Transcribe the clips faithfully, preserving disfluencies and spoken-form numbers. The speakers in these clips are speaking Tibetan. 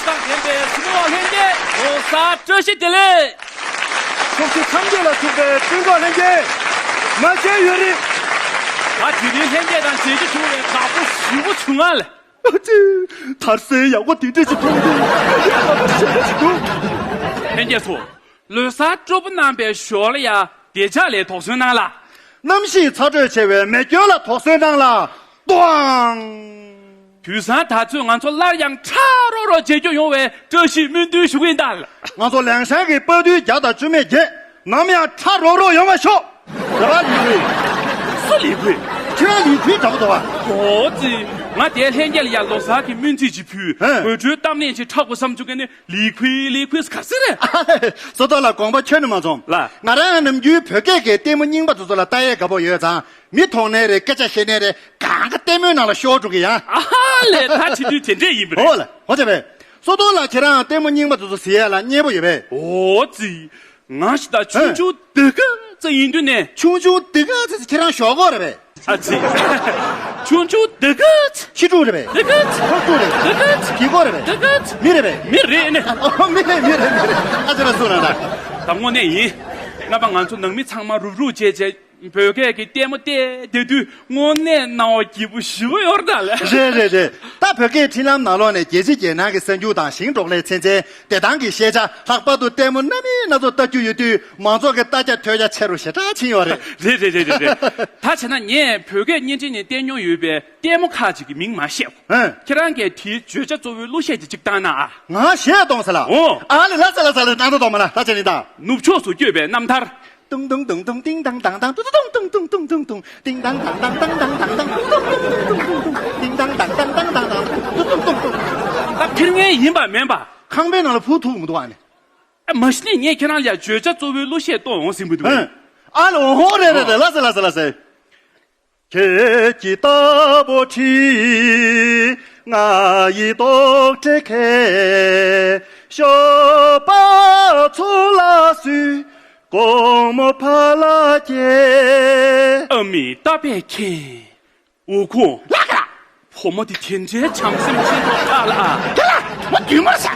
སྟངས་ལྡན་པའི་སྲིད་སྐྱོང་ལྷན་རྒྱས། ལོ་གསར་བཀྲ་ཤིས་བདེ་ལེགས། ཕྱོགས་བཞི་མཚམས་བརྒྱད་ལ་ཚུགས་པའི་སྤྲིན་གོག་ལྷན་རྒྱས། མ་བྱན་ཡུན་རིང་། ད་དེ་རིང་ལྷན་རྒྱས་དང་མཇལ་རྒྱུ་བྱུང་བའི་དགའ་པོ་ཞེ་པོ་བྱུང་ང་ལ། ཨ་ཙི། དར་སྲོལ་ཡག་པོ་དེ་འདྲ་ཞིག་མཐོང་དུས་ཡག་པོ་ཞེ་པོ་ཞིག་འདུག་ལྷན་རྒྱས་ཚོ། ལོ་གསར་སྤྲོ་པོ་གནང་པའི་ཞོར་ལ་ཡ་བདེ་འཇགས་ལ་དོགས་ཟོན་གནང་ལ། གནམ་གཤིས་ཚ་དྲོད་ཆེ་བའི་མེ་སྐྱོན་ལ་དོགས་ཟོན་གནང་ལ། ཏོའང་། དུས་སང་ད་ཚོད་ང་ཚོ་སླར་ཡང་ཁྲ་རོག་རོག་མཇལ་རྒྱུ་ཡོང་བའི་བཀྲ་ཤིས་སྨོན་འདུན་ཞུ་གི་ཡིན་ད། ང་ཚོ་ལན་ཧྲན་གྱི་དཔའ་རྟུལ་བརྒྱ་དང་བཅུ་མེད་བརྒྱད་ནམ་ཡང་ཁྲ་རོག་རོག་ཡོང་བ་ཤོག་རེ་བ་ལི་ཁུའི། སུ་ལི་ཁུའི། ཁྱོད་ལི་ཁུའི་འདྲ་པོ་འདུག་བ། ཨོ་ཙི། ང་དེ་ལྷན་རྒྱས་ལ་ཡ་ལོ་གསར་གྱི་སྨོན་ཚིག་ཅིག་ཕུལ། ཧེ། དགོད་བྲོའི་གཏམ་གླེང་ཅིག་འཁྲབ་དགོས་བསམ་བྱུང་གི་ནི། ལི་ཁུའི་ལི་ཁུའི་ག་ཟེ་རེད། སོ་ཏོ་ལ་དགོངས་པ་ཁྱོན་ནས་མ་ཚོམ། ལ། ང་རང་ནམ་རྒྱུན་བོད་སྐད་ཀྱི་ལྟད་མོ་རྙིང་པ་དེ་ཚོ་ལ་ལྟ་ཡས་དགའ་པོ་ཡོད་ཙང་མི་མཐོང་ནའི་རེད། སྐད་ཆ་བཤད་ནའི་རེད། གང་ག་ལྟད་མོའི་ནང་ལ་ཤོར་འགྲོ་གི་ཡ། ཨ་ཧ་ལས། ད་བྱེད་དུས་དེ་འདྲས་ཡིན་པ་རེད། ཨོ་ལ་ཨོ་ཙི་བས། སོ་ཏོ་ལ་ཁྱེད་རང་ལྟད་མོ་རྙིང་པ་དེ་ཚོ་གཟིགས་ཡས་ལ་མཉེས་པོ་ཡོད་པས། ཨོ་ཙི། ང་ཞིག་ད་ཆུང་ཆུང་འདི་ག་ཙམ་ཡིན་དུས་ནས། ཆུང་ཆུང་འདི་ག་ཙམ་ཁྱེད་རང་ཞོག་གོ་རེད་པས། ཨ་ཙི། ཆུང་ཆུང་འདི་ག་ཙམ། ཁྱི་ཕྲུག་རེད་པས། འདི་ག་ཙམ། ཕག་ཕྲུག་རེད། འདི་ག་ཙམ། གི་གོ་རེད་པས། འདི་ག་ཙམ། མི་རེད་པས། མི་རེད་ནས། ཨ་མི་རེད། མི་རེད། མི་རེད། ཨ་ཅེ་ར་སུ་ར་ར། ད་དངོས་གནས་ཡིན། རྣམ་པ་ང་ཚོ་ནང་མི་ཚང་མ་རུབ་རུབ་བྱས་བྱས་བོད་སྐད་ཀྱི་ལྟད་མོ་བལྟས་བསྡད་དུས་དངོས་གནས་སྣང་བ་སྐྱིད་པོ་ཞེ་པོ་ཡོད་རེད་ད་ལ། རེད་རེད་རེད། ད་བོད་སྐད་འཕྲིན་ལམ་ནང་ལོགས་ནས་རྒྱལ་སྤྱི་རྒྱལ་ནང་གི་གསར་འགྱུར་དང་ཞིང་འབྲོག་ལས་ཚན་རྩལ་བདེ་ཐང་གི་ཤེས་བྱ། ལྷག་པར་དུ་ལྟད་མོ་སྣ་མིན་སྣ་ཚོགས་ལྟ་རྒྱུ་ཡོད་དུས་མང་ཚོགས་ཀྱི་ལྟ་རྒྱ་ཐོས་རྒྱ་ཆེ་རུ་ཞེ་དྲག་ཕྱིན་ཡོད་རེད། རེད་རེད་རེད་རེད་རེད། ད་བྱས་ན་ངས་བོད་སྐད་བརྙན་འཕྲིན་ནས་བསྟན་མྱོང་ཡོད་པའི་ལྟད་མོ་ཁག་ཅིག་གི་མིང་མ་བཤད། ཧན། ཁྱེད་རང་གིས་དེའི་བརྗོད་བྱ་གཙོ་བོའི་གླུ་གཞས་དེ་གཅིག་བཏང་ན་ཨ། ང་གཞས་གཏོང་ས་ལ། ཨོ། ཨ་ལེ་ལ་ས་ལ་ས་ལ་སྣང་དག་གཏོང་མ་ལ་ད་བྱས་ནི་ད། ནུབ་ཕྱོགས་སུ་བསྐྱོད་པའི་རྣམ་ཐར། ཏུང་ཏུང་ཏུང་ཏུང་ཏིང་ཏང་ཏང་ཏང་ཏུ་ཏུ་ཏུང་ཏུང་ཏུང་ཏུང་ཏུང་ཏུང་ཏིང་ཏང་ཏང་ཏང་ཏང་ཏང་ཏང་ཏང་ཏུ་ཏུང་ཏུང་ཏུང་ཏུང་ཏུང་ཏིང་ཏང་ཏང་ཏང་ཏང་ཏང་ཏང་ཏུ་ཏུང་ཏུང་ཏུང་། ད་ཕིར་ངན་ཡིན་པ་མིན་པ། ཁང་པའི་ནང་ལ་ཕུ་ཐུག་མི་འདུག་ཨ་ནི། ཨ་མ་གཞི་ནས་ངས་ཁྱེད་རང་ལ་བརྗོད་བྱ་གཙོ་བོའི་གླུ་གཞས་གཏོང་ཡོང་ཟིན་པ་འདུག་ཨ་ལ་འོ་ཧོ་རེད་རེད་རེད་ལ་ཟེ་ལ་ཟེ་ལ་ཟེ། ཁྱེད་ཀྱི་རྟ་ཕོ་ཁྲིད། ང་ཡི་རྟོག་བྲལ་མཁན། ཞོགས་པ་ཚོ་ལ་སུས་དགོང་མོ་ཕ་ལ་སྐྱེལ། ཨ་མའི་རྟ་ཕོས་མཁྱེན། འོ་ཁོ། ལགས་ཀ་ལགས། བུ་མོ་དེ་དེ་འདྲའི་བྱམས་སེམས་ཅན་པོ་ཁ་ལ་ཨ། ཀ་ལགས། མ་བདུད་མོ་ལ་བཞག་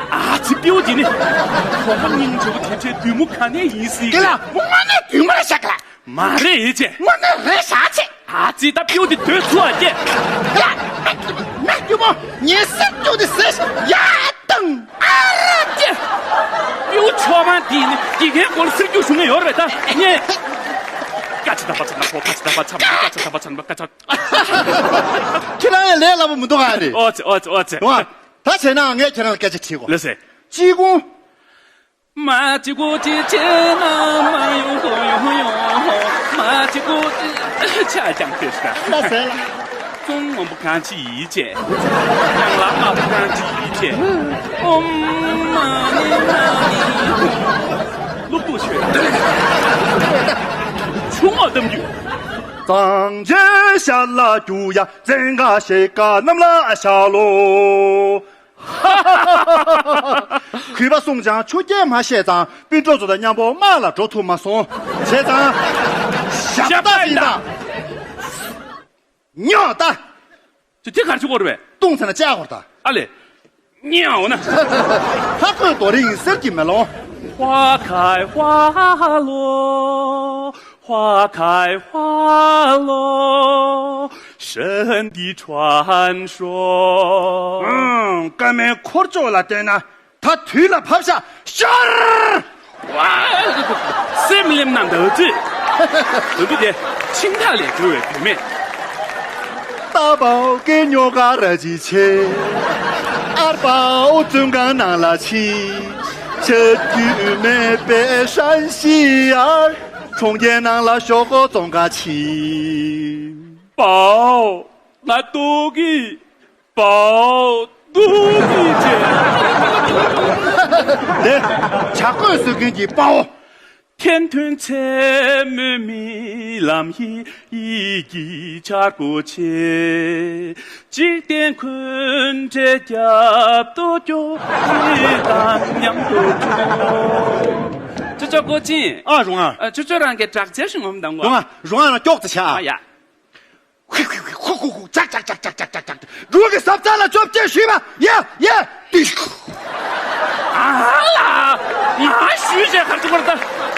ཨ་ཙི་སྤྲེའུ་དེ་ནི། བུ་མོ་སྙིང་རྗེ་པོ་དེ་འདྲའི་བདུད་མོ་ག་ནས་ཡིན་སྲིད། ཀ་ལགས། མ་དངོས་གནས་བདུད་མོ་ལ་བཞག་ཀ་ལགས། མ་རེད་ཨེ་ཅེ། དངོས་གནས་རེད་ཤག་ཅེ། ཨ་ཙི་ད་སྤྲེའུ་དེ་སྡོད་ཚུགས་ཨ་ཅེ། ལགས། མ་སྐྱུ་མོ་ངའི་སེམས་སྐྱོ་དེ་ཟེར་ཡ་དང་། ཨ་ར་ཅེ། སྤྲེའུ་ཆོ་མ་དེ་ནི་དགེ་རྒན་སྐོར་སེར་སྐྱོ་བྱུང་ངེ་ཡོད་རེད་ད་ངས། ཀ་ཆ་ད་པ་ཆ་ན་པོ་ཀ་ཆ་ད་པ་ཆ་མ་ཀ་ཆ་ད་པ་ཆ་ན་པ་ཀ་ཆ། ཁྱེད་རང་ཡང་ལས་སླ་པོ་མི་འདུག་ཨ་རེད། ཨོ་ཙི་ཨོ་ཙི་ཨོ་ཙི། ཡོང་ཨ། ད་བྱས་ན་ངས་ཁྱེད་རང་ལ་སྐད་ཆ་དྲིས་གོ་ལགས་སེ། ཅི་གོ་མ་ཅི་གོ་ཅི་ཅི་ན་མ་ཡོང་གོ་ཡོང་ཡོང་མ་ཅི་གོ་ཅི་ཆ་ཀྱང་ཁྱེད་ཤ། ལ་ཟེར་ལ། ཙུང་ངོ་བོ་གང་ཅི་ཡིས་བྱས། ཡང་ལ་ཨ་བོ་གང་ཅི་ཡིས་བྱས། ཨོམ་མ་ནི་མ་ནི། སློབ་ཕྲུག་ཆོས་དང་། ཆུང་ངུ་གཏམ་རྒྱུད། གཙང་ཆེན་ཤར་ལ་རྒྱུ་ཡ་བཙན་ག་ཤེ་ཀ་གནམ་ལ་ཤར་ལོ། གུས་པ་གསུངས་ཀྱང་ཆུ་རྐྱལ་མ་ཤེས་ཙང་སྤུན་གྲོགས་ཚོ་དང་མཉམ་པོ་དམག་ལ་འགྲོ་ཐུབ་མ་སོང་། བྱས་ཙང་། ཞབས་ཏ་ཡིན་ད། ཉོག་ད། ཅི་དེ་གར་ཆུ་གོ་རེད་པས། ཏུང་ཚ་ན་ཅག་གོར་ད། ཨ་ལེ། ཉོག་ན། ཧ་ཁོས་རྡོ་རིང་གསེར་གྱི་མེ་ལོང་། 花开花落，花开花落，神的传说。 ཨང་། སྐར་མའི་འཁོར་ཕྱོགས་ལ་བལྟས་ན་ད་དུས་ལ་བབ་ཤག་ཤར། ཝ། སེམས་ལེམ་ན་འདག་ཅི། འདི་དེ་ཆིང་ཐག་ལས་གྲོལ་བའི་བུད་མེད། ད་པའོ་སྐད་ཉོ་ག་ར་ཅི་ཆེ། ཨར་པའོ་བཙོན་ཁང་ནང་ལ་ཕྱིན། ཆ་རྒྱུས་མེད་པའི་ཧྲན་ཤི་ཡར། གྲོང་ཁྱེར་ནང་ལ་ཞོག་ཁོག་བཙོང་ག་ཕྱིན། པའོ། ང་ལྟོགས་ཀི། པའོ། ལྟོགས་ཀི་ཅེ། དེ། བྱ་རྒོད་གསོད་མཁན་གྱི་དཔའ་བོ། 天吞切没米làm一一记查过去，几点困着脚都就一当娘都中。这叫过境。 ཨ་རུང་ཨ། 呃，这这让给长见识我们等过。 རུང་ཨ། རུང་ཨ་ལ་ཀྱོག་ཙི་ཆ། 哎呀。 ཧུ་ཧུ་ཧུ་ཧུ་ཧུ་ཧུ། ཅག་ཅག་ཅག་ཅག་ཅག་ཅག་ཅག་འགྲོ་གི་ཟབ་ཚ་ལ་བཅོ་བརྒྱད་ཞུས་པ། ཡ་ཡ། ཏིག་ པར་ལྟ།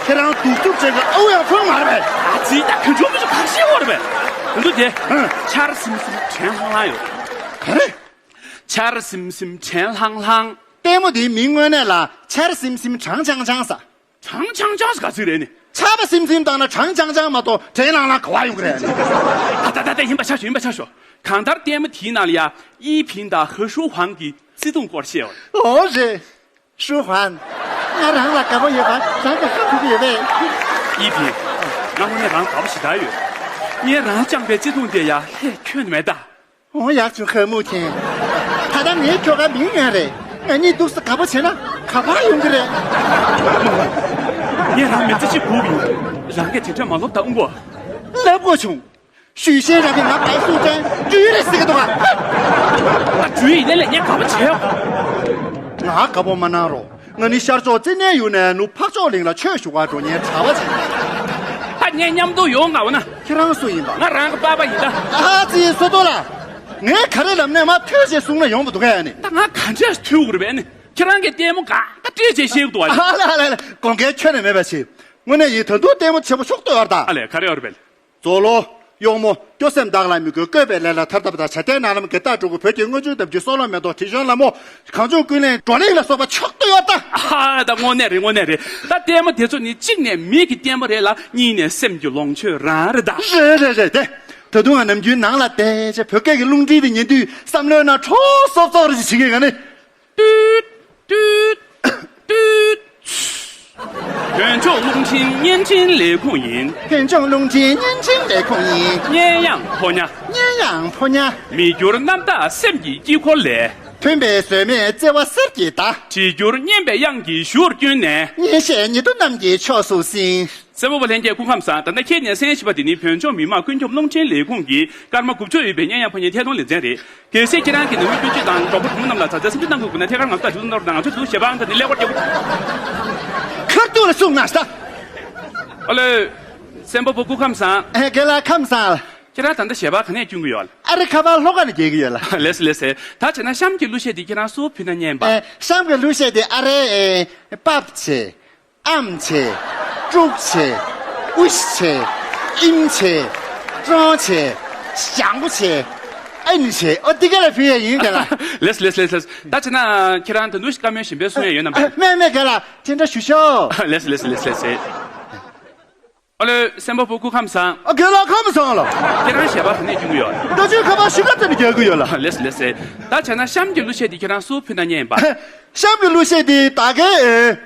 ཁྱེད་རང་གདུག་རྩུབ་ཅན་གྱི་ཨ་ཝེ་ཡང་ཕོན་མ་རེད་པས། ཨ་ཙི། ད་ག་ཆུང་མི་ཆུང་ག་ཤེས་བོར་བས། དེ་འདུག་དེ། ཧུམ། ཆར་སིམ་སིམ་དྲན་ལྷང་ལྷང་ཡོད། ག་རེ། ཆར་སིམ་སིམ་དྲན་ལྷང་ལྷང་། ལྟད་མོ་དེའི་མིང་དངོས་གནས་ལ་ཆར་སིམ་སིམ་གྲང་འཆང་འཆང་ཟེར། གྲང་འཆང་འཆང་ཟེར་ག་ཚོད་རེད་ནི། ཆར་པ་སིམ་སིམ་བཏང་ན་གྲང་འཆང་འཆང་མ་གཏོགས་དྲན་ལྷང་ལྷང་ག་པར་ཡོང་གི་རེད་ནི། ད་ད་ད་ད། ཡིན་པ་ཆ་ཞོག་ཡིན་པ་ཆ་ཞོག་གང་ལྟར་ལྟད་མོ་དེའི་ནང་ལ་ཡ་ཡི་ཕིང་དང་ཧེ་ཧྲུའུ་ཧུའང་གི་བརྩེ་དུང་སྐོར་བཤད་པ་རེད། ཨོ་རེད། ཧྲུའུ་ཧུའང་། ང་རང་ལ་དགའ་པོ་ཡོད་པ་རང་གིས་ཧ་གོ་གི་ཡོད་པས། ཡི་ཕིང་། ང་དངོས་གནས་རང་དགའ་པོ་ཞེ་དྲག་ཡོད། ངས་རང་བཅངས་པའི་བརྩེ་དུང་དེ་ཡ་ལྷད་ཁྱོན་ནས་མེད་ད། འོ་ཡག་བྱུང་ཧེ་མུའུ་ཐེན། ད་ལྟ་ངའི་ཁྱོ་ག་མིང་ཡང་རེད། ང་གཉིས་འདུག་སེ་དགའ་པོ་བྱས་ན་ག་པར་ཡོང་གི་རེད། ངས་རང་མི་ཚེ་གཅིག་སྒུག་ཡིན། རང་གིས་དེ་འདྲ་མ་ལབ་ད་ཨུ་གོ། ལབ་དགོས་བྱུང་། ཞུས་ཤེས་རང་གིས་ང་ག་སུ་ཅན་ཇུས་རེད་ཟེར་གི་འདུག་ག་ད་ཇུས་ཡིན་ནའི་ལས་ངས་དགའ་པོ་བྱས་ཡོད། ང་དགའ་པོ་མ་གནང་རོགས། ང་ནི་ཤར་ཕྱོགས་ཙི་ནན་ཡུལ་ནས་ནུབ་འཕགས་མཆོག་གླིང་ལ་ཆོས་ཞུ་བར་འགྲོ་མཁན་གྲྭ་པ་ཅིག་ཡིན། ད་ངའི་མཉམ་དུ་ཡོང་དགའ་བོ་ན། ཁྱེད་རང་སུ་ཡིན་པ། ང་རང་གི་པ་ཕ་ཡིན་ད། ཨ་ཙི། སོ་ཏོ་ལགས། ངས་ག་རེ་ལབ་ནས་མ་ཐོས་ཞེས་གསུངས་ན་ཡོང་བ་འདུག་གས་ནི། ད་ང་ག་འདྲས་ཐོས་དགོས་རེད་པས་ནི། ཁྱེད་རང་གིས་ལྟད་མོ་ག་ག་སྤྲད་བྱས་ཤེས་འདུག་བ། ཨ་ལ་ལ་ལ། དགོངས་འགལ་ཁྱོན་ནས་མེད་པ་བྱེད། དངོས་གནས་ཡིན། ད་དུང་ལྟད་མོ་ཆེན་པོ་ཤོག་ལྟོས་བར་ད། ཨ་ལས། ག་རེ་ཡོད་རེད་པས། མཛོ་ལོ། གཡོག་མོ། སྐྱོ་སེམས་བདག་ལ་མི་དགོས། བཀོད་པའི་ལས་ལ་ཐར་ཐབས་དང་། བྱ་དེ་ནང་ལམ་གྱི་ལྟ་གྲུབ་ཀྱི་བོད་ཀྱི་དངོས་བྱུང་གཏམ་རྒྱུད། སྲོག་ལོ་མེ་ཏོག་དྲི་བཞོན་ལ་མོ། གངས་ལྗོངས་ཀུན་གླེང་བགྲོ་གླེང་ལ་སོགས་པ་ཆོག་ཏུ་ཡོད་ད། ཨ་ད་དངོས་གནས་རེད། དངོས་གནས་རེད། ད་ལྟད་མོ་དེ་ཚོ་ནི་གཅིག་ནས་མིག་གི་བརྟན་པོ་རེད་ལ། གཉིས་ནས་སེམས་ཀྱི་ལོངས་སྤྱོད་རང་རེད་ད། རེད་རེད་རེད་དེ། ད་དུང་ང་ནམ་རྒྱུན་ནང་ལ་བསྡད་བྱས་བོད་སྐད་ཀྱི་རླུང་འཕྲིན་དེ་ཉན་དུས་བསམ་བློའི་ནང་འཁྲུག་སོབ་སོབ་རེ་ཞིག་བྱེད་ཀྱི་ཡོད། ང་ནི། ཏུད། ཏུད། ཏུད། བོད་ལྗོངས་རླུང་འཕྲིན་བརྙན་འཕྲིན་ལས་ཁུངས་ཡིན། བོད་ལྗོངས་རླུང་འཕྲིན་བརྙན་འཕྲིན་ལས་ཁུངས་ཡིན། སྙན་དབྱངས་ཕོ་ཉ། སྙན་དབྱངས་ཕོ་ཉ། མི་འགྱུར་རྣམ་དག་སེམས་ཀྱི་དཀྱིལ་འཁོར་ལས། མཐུན་པའི་ཟོལ་མེད་བརྩེ་བ་གསེར་གྱི་མདའ། བྲིས་འགྱུར་སྙན་པའི་དབྱངས་ཀྱི་གཞུར་བསྐྱོན་ནས། སྙན་གཞས་ཉི་གདུགས་རྣམས་ཀྱི་ཕྱོགས་སུ་སྲིན། གསན་པ་པོ་ལྷན་རྒྱས་སྐུ་ཁམས་བཟང་། ད་ལྟ་ཁྱེད་ནས་གསན་བཞིན་པ་འདི་ནི་བོད་ལྗོངས་མི་དམངས་ཀུན་ཁྱབ་རླུང་འཕྲིན་ལས་ཁུངས་ཀྱི་སྐར་མ་དགུ་བཅུ་ཡོད་པའི་སྙན་དབྱངས་ཕོ་ཉའི་ཐད་གཏོང་ལེ་ཚན་རེད། གལ་སྲིད་ཁྱེད་རང་གི་ནང་མི་སྤུན་མཆེད་དང་གྲོགས་པོ་གྲོགས་མོ་རྣམས་ལ་ལག་རྩལ་སེམས་ཁྲིད་གནང་དགོས་ན་ཐད་ཀར་ང་ཚོ་ལ་འབྲེལ་གཏུག་གནང་རོགས་གནང་། ང་ཚོས་འདུག་ཞེ་པོ་ཨང་ད་ནི་ཀླད་ཀོར་རྒྱབ། ཁ་ཐུག་ལ་གསུངས་ན་ཤ། ཨ་ལེ། གསན་པ་པོ་སྐུ་ཁམས་བཟང་། ཨེ། རྒན་ལགས་ཁམས་བཟང་། ཁྱེད་རང་ད་ལྟ་ཞལ་པར་ག་ནས་སྐྱོན་གྱི་ཡོད། ཨ་རེ། ཁ་པར་ལྷོ་ཁ་ནས་རྒྱག་གི་ཡོད་ལ། ལེས་ལེས་ཟེར། ད་བྱས་ན་གཤམ་གྱི་གླུ་གཞས་འདི་ཁྱེད་རང་སུར་ཕུལ་ན་སྙན་པ། ཨེ། གཤམ་གྱི་གླུ་གཞས་འདི་ཨ་རེ། ཨེ། པབ་ཆེ། ཨམ་ཆེ། ཀྲུག་ཆེ། ཨུཤ་ཆེ། ཨིམ་ཆེ། ཀྲོང་ཆེ། ཞང་པོ་ཆེ། ཨན་ཆེ། ཨོ་འདི་ག་ལ་ཕུལ་ཡ་ཡིན་ག་ལ། ལེས་ལེས་ལེས་ལེས། ད་བྱས་ན་ཁྱེད་རང་ད་དུང་བཀའ་མོལ་གཞན་པ་གསུང་ཡ་ཡོད་ན་པ། མེད་མེད་ག་ལ། དེ་འདྲ་ཞུ་ཤོག་ལེས་ལེས་ལེས་ལེས་ལེས། ཨ་ལེ། གསན་པ་པོ་སྐུ་ཁམས་བཟང་། ཨ། རྒན་ལགས་ཁམས་བཟང་ལ། ཁྱེད་རང་ཞལ་པར་ག་ནས་སྐྱོན་གྱི་ཡོད། ད་ཅུང་ཁ་པར་གཞིས་ཀ་རྩེ་ནས་རྒྱག་གི་ཡོད་ལ། ལེས་ལེས་ཟེར། ད་བྱས་ན་གཤམ་གྱི་གླུ་གཞས་འདི་ཁྱེད་རང་སུར་ཕུལ་ན་སྙན་པ། གཤམ་གྱི་གླུ་གཞས་འདི་ད་གའི་ཨེ།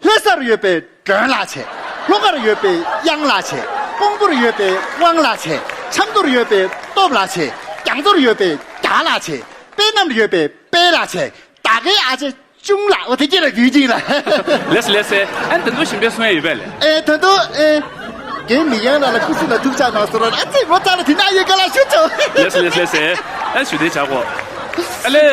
ལྷ་སར་ཡོད་པའི་སྒྲོན་ལགས་བྱས། ལྷོ་ཁར་ཡོད་པའི་གཡང་ལགས་བྱས། ཀོང་པོར་ཡོད་པའི་དབང་ལགས་བྱས། ཆབ་མདོར་ཡོད་པའི་སྟོབས་ལགས་བྱས། རྒྱ་མཚོར་ཡོད་པའི་རྒྱ་ལགས་བྱས། དཔེ་རྣམས་ཡོད་པའི་དཔལ་ལགས་བྱས། ད་གའི་ཨ་ཅེ་ཅུང་ལགས། འོ་དེ་སྐད་ལ་རྒྱུད་ཅིང་ལ། ལེས་ལེས་ཟེར། ཨ་ནི་ད་དུང་གཞན་པ་གསུང་ཡ་ཡོད་པས་ལེ། ཨེ། ད་དུང་ཨེ། རྒན་མི་ཡང་ལ་ལ་སྐུ་གཟུགས་ལ་ཐུགས་ཅག་གནང་ཟེར་རོ། ཨ་ཙི། རོ་ཙ་ལ་དེ་ན་ཡོད་ག་ལ་ཞུ་ཆོག་ལེས་ལེས་ལེས་ཟེར། ཨ་ཞུ་དེ་བྱ་གོ། ཨ་ལེ།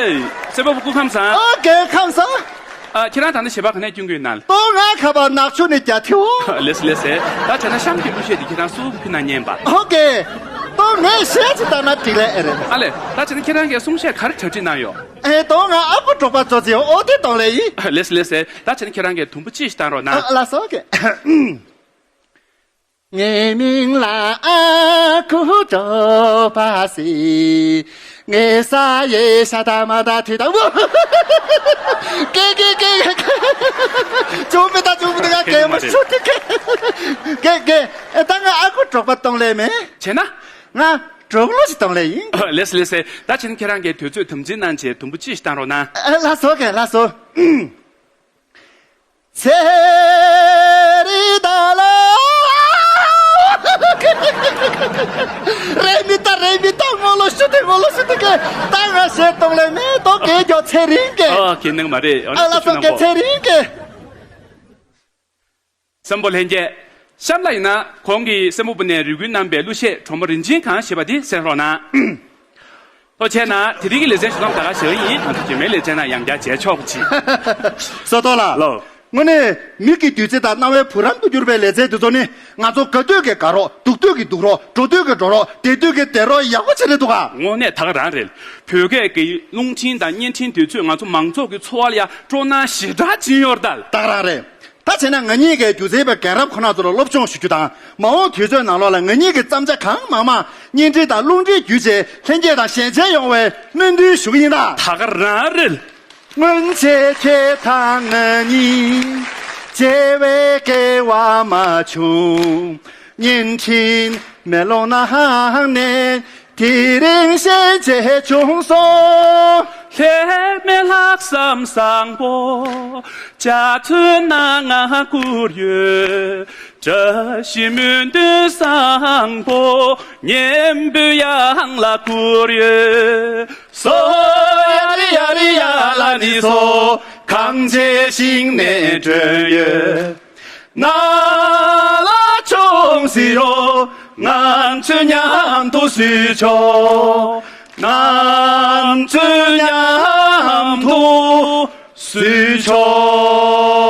གསན་པ་པོ་སྐུ་ཁམས་བཟང་། ཨོ་རྒན་ཁམས་བཟང་། ཨ། ཁྱེད་རང་ད་ནི་ཞལ་པར་ག་ནས་སྐྱོན་གྱི་ཡོད་ན། ཏོ་ང་ཁ་པར་ནག་ཆུ་ནས་རྒྱ་ཐེའུ། ལེས་ལེས་ཟེར། ད་བྱས་ན་གཤམ་གྱི་གླུ་གཞས་འདི་ཁྱེད་རང་སུར་ཕུལ་ན་སྙན་པ། ཨོ་ཀེ། ཏོ་ངས་གཞས་ཅིག་བཏང་ན་འགྲིག་ལེ་ཨེ་རེད། ཨ་ལེ། ད་བྱས་ན་ཁྱེད་རང་གིས་གསུང་བཤད་ག་རེ་གྲ་སྒྲིག་གནང་ཡོད། ཨེ། ཏོ་ང་ཨ་ཁུ་འབྲོག་པ་ཙོ་ཙེ་ཨོ་དེ་གཏོང་ལེ་ཡིན། ལེས་ལེས་ཟེར། ད་བྱས་ན་ཁྱེད་རང་གིས་དུམ་བུ་གཅིག་ཞིག་བཏང་རོགས་གནང་། ཨ། ལགས་སོ་ཀེ། ངའི་མིང་ལ་ཨ་ཁུ་འབྲོག་པ་ཟེར། ངའི་ས་ཡི་ཤ་ད་མ་ད་ཐི་ད་བུ། ཀེ་ཀེ་ཀེ་ཀེ། ཅུང་མི་ད་ཅུང་མི་ད། ང་ཀེ་མ་ཤུ་ཏི་ཀེ་ཀེ་ཀེ། ཨེ། ད་ང་ཨ་ཁུ་འབྲོག་པ་གཏོང་ལེ་མེད། བྱས་ན། ང་འབྲོག་གླུ་ཞིག་གཏོང་ལེ་ཡིན། ལེས་ལེས་ཟེར། ད་བྱས་ན་ཁྱེད་རང་གིས་དུས་ཚོད་དམ་འཛིན་གནང་བྱས་དུམ་བུ་གཅིག་ཞིག་བཏང་རོགས་གནང་། ཨ། ལགས་སོ་ཀེ། ལགས་སོ། ཚེ་རི་ད་ལ། རེ་མི་ད་རེ་མི་ད། ངོ་ལོ་ཤུ་ཏི་ངོ་ལོ་ཤུ་ཏི་ཀེ། ད་ང་གཞས་གཏོང་ལེ་མེད། ཏོ་གེ་མགྱོགས་ཚེ་རིང་ཀེ། ཨ། ཁྱེད་ནང་མ་རེད། ཨ་ལགས་སོ་ཀེ། ཚེ་རིང་ཀེ། གསན་པ་པོ་ལྷན་རྒྱས། གཤམ་ལ་ཡིན་ན་གོང་གི་གསན་པ་པོ་ནས་རེ་སྐུལ་གནང་པའི་གླུ་གཞས་གྲོགས་མོ་རིན་ཆེན་གང་ཞེས་པ་དེ་གསན་རོགས་གནང་། ལྟོས་བྱས་ན་དེ་རིང་གི་ལེ་ཚན་ཞུ་སྟངས་ད་ག་ཞིག་ཡིན། ང་ཚོ་རྗེས་མའི་ལེ་ཚན་ནང་ཡང་བསྐྱར་མཇལ་ཆོག་པ་ཅིག་སོ་ཏོ་ལགས། ལོ། དངོས་གནས་མིག་གི་བདུད་རྩི་དང་རྣ་བའི་བུ་རམ་དུ་གྱུར་པའི་ལེ་ཚན་འདི་ཚོ་ནི་ང་ཚོ་དགའ་དུས་ཀྱི་དགའ་རོགས། སྡུག་དུས་ཀྱི་སྡུག་རོགས། འགྲོ་དུས་ཀྱི་འགྲོ་རོགས། བསྡད་དུས་ཀྱི་བསྡད་རོགས་ཡག་པོ་ཆེ་རེད་འདུག་ག་དངོས་གནས་ད་ག་རང་རེད། བོད་སྐད་ཀྱི་རླུང་འཕྲིན་དང་བརྙན་འཕྲིན་དེ་ཚོས་ང་ཚོ་མང་ཚོགས་ཀྱི་འཚོ་བ་ལ་ཡ་སྤྲོ་སྣང་ཞེ་དྲག་སྦྱིན་ཡོད་རེད་ད། ད་ག་རང་རེད། ད་ ད་བྱས་ན་ང་གཉིས་ཀྱིས་སྒྱུ་རྩལ་པའི་རྒན་རབས་ཁོ་ན་ཚོ་ལ་སློབ་སྦྱོང་ཞུ་རྒྱུ་དང་། མ་འོངས་དུས་ཚོད་ནང་ལོགས་ལ་ང་གཉིས་ཀྱི་བརྩམས་བྱ་གང་མང་མང་བརྙན་འཕྲིན་དང་རླུང་འཕྲིན་བརྒྱུད་བྱས་ལྷན་རྒྱས་དང་ཞལ་མཇལ་ཡོང་བའི་སྨོན་འདུན་ཞུ་གི་ཡིན་ད། ད་ག་རང་རེད། སྔོན་ཆད་ཁྱེད་དང་ང་གཉིས་མཇལ་བའི་སྐལ་བ་མ་བྱུང་། བརྙན་འཕྲིན་མེ་ལོང་ནང་ནས་དེ་རིང་ཞལ་མཇལ་བྱུང་སོང་། ལྷད་མེད་ལྷག་བསམ་བཟང་པོ་འཇའ་ཚོན་ནང་ང་བསྐུར་ཡོད། བཀྲ་ཤིས་སྨོན་འདུན་བཟང་པོ་སྙན་པོའི་དབྱངས་ལ་བསྐུར་ཡོད། སོ་ཡ་རི་ཡ་རི་ཡ་ལ་ནི་སོ། གངས་ཅན་ཞིང་ནས་བསྒྲོན་ཡོད། ང་ལ་ཅུང་ཟད་རོགས། ང་ཚོས་མཉམ་དུ་བསུས་ཆོག་ང་ཚོས་མཉམ་དུ་བསུས་ཆོག